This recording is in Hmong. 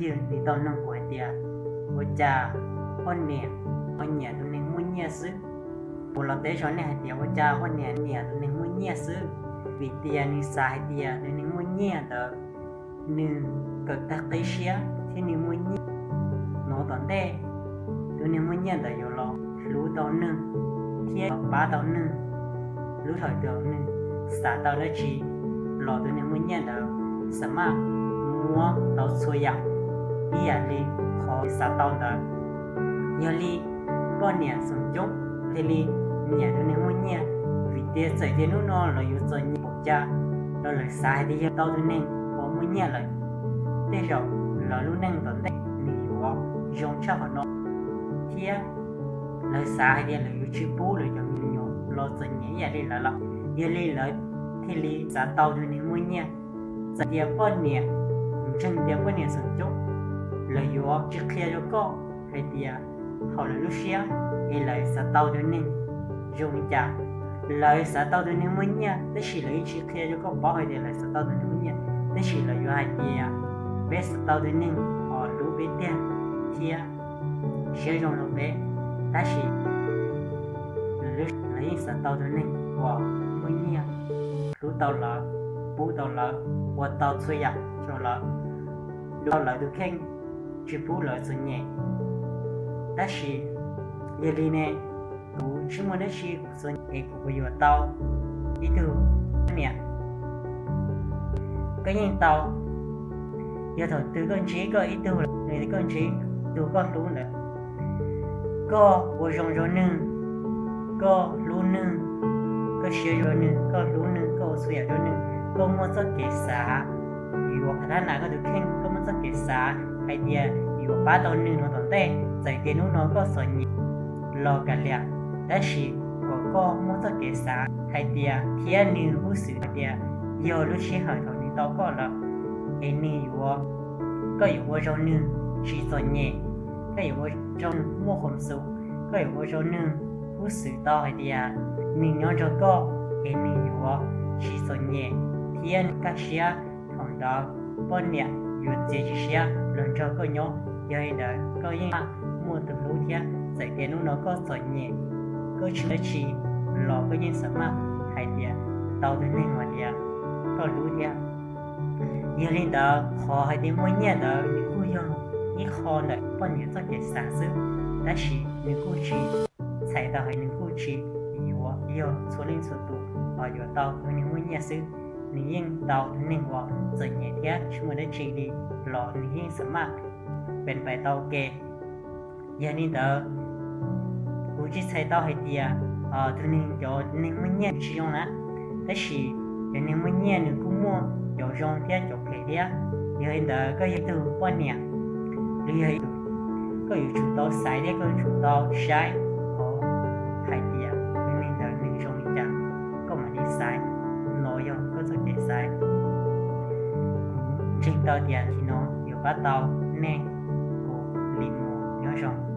Ib ntsis nws tau nug kuv hais tias, ua cas poj niam ho nyiam tus neeg muaj nyiaj xwb? Kuv los teb rau nej hais tias ua cas poj niam nyiam tus neeg muaj nyiaj xwb? Vim tias nws xav hais tias tus neeg muaj nyiaj ntawd nws kawm tag qib siab thiab nws muaj nyiaj, no tom ntej tus neeg muaj nyiaj ntawd yuav los hlub tau nws thiab los pab tau nws. Lub sij hawm twg nws xav tau dab tsi los tus neeg muaj nyiaj ntawd xav maj muab tau txhua yam ib yam li qhov xav tau ntawd. Yog li poj niam xoom coob thiaj li nyiam tus neeg muaj nyiaj, vim tias txawm tias hnub no lawv yuav txom nyem npaum cas los lawv xav hais tias yog tau tus neeg uas muaj nyiaj lawm, tej zaum lawv lub neej tom ntej nws yuav zoo tshaj qhov no, thiab lawv xav hais tias lawv yuav tsis pub lawv cov me nyuam los txom nyem ib yam li lawv lawm. Yog li lawv thiaj li xav tau tus neeg muaj nyiaj. Txawm tias poj niam, ntseeg tias poj niam xoom coob, lawv yuav tsis qhia rau koj hais tias thaum lawv lub siab es lawv xav tau tus neeg zoo li cas. Lawv xav tau tus neeg muaj nyiaj tab sis lawv yeej tsis qhia rau koj paub hais tias lawv xav tau tus neeg muaj nyiaj, tab sis lawv yuav hais tias peb xav tau tus neeg uas hlub peb tiag thiab siab zoo rau peb, tab sis lawv yeej xav tau tus neeg uas muaj nyiaj, hlub tau lawv, pub tau lawv, ua tau txhua yam rau lawv, tau lawv tus kheej, tsis pub lawv txom nyem. Tab sis yog li ne, kuv tsis muaj dab tsi kuv txom nyem es kuv puas yuav tau ib tug niam? Koj yeej tau. Yog thaum twg koj ntsib koj ib tug, nws koj ntsib tus koj hlub ntawd, koj ua zoo rau nws, koj hlub nws, koj siab zoo rau nws, koj hlub nws, koj ua txhua yam rau nws, koj muaj txoj kev xav yuav pab tau koj tus kheej, koj muaj txoj kev xav hais tias yuav pab tau nws no tom ntej, txawm tias hnub no koj txom nyem los kav liam, tab sis kom koj muaj txoj kev xav hais tias thiab nws huj xwm hais tias yog lub sij hawm thaum nws tau koj lawm es nws yuav, koj yuav ua rau nws tsis txom nyem, koj yuav ua rau nws muaj qhuas xum, koj yuav ua rau nws huj xwm tau hais tias nws nyob nrog koj es nws yuav tsis txom nyem thiab nws kaj siab. Thaum ntawd poj niam yuav txiav txim siab los nrog koj nyob. Yog li ntawd koj yeej muaj tus hlub thiab, txawm tias hnub no koj txom nyem, koj tsis muaj dab tsi los koj yeej xav maj hais tias tau tus neeg uas tias koj hlub thiab. Yog li ntawd qhov hais tias muaj nyiaj ntawd nws kuj yog ib qho ntawm poj niam txoj kev xav xwb, tab sis nws kuj tsis txhais tau hais, nws kuj tsis yuav yog txhua leej txhua tus uas yuav tau tus neeg muaj nyiaj xwb. Nws yeej tau tus neeg uas txom nyem thiab tsis muaj dab tsi li los nws yeej xav maj pes pais tau ke. Yog li ntawd kuv tsis txhais tau hais tias tus neeg, cov neeg muaj nyiaj tsis zoo na, tab sis cov neeg muaj nyiaj nws kuj muaj cov zoo thiab cov phem thiab. Yog li ntawd koj yog ib tug poj niam los yog ib tug, koj yuav tsum tau xaiv thiab koj yuav tsum tau saib qhov hais tias tus neeg ntawd nws zoo li cas, koj mam li xaiv. No yog koj txoj kev xaiv. Kuv ntseeg tau tias li no yuav pab tau nej. Kuv Lis Muas, nyob zoo.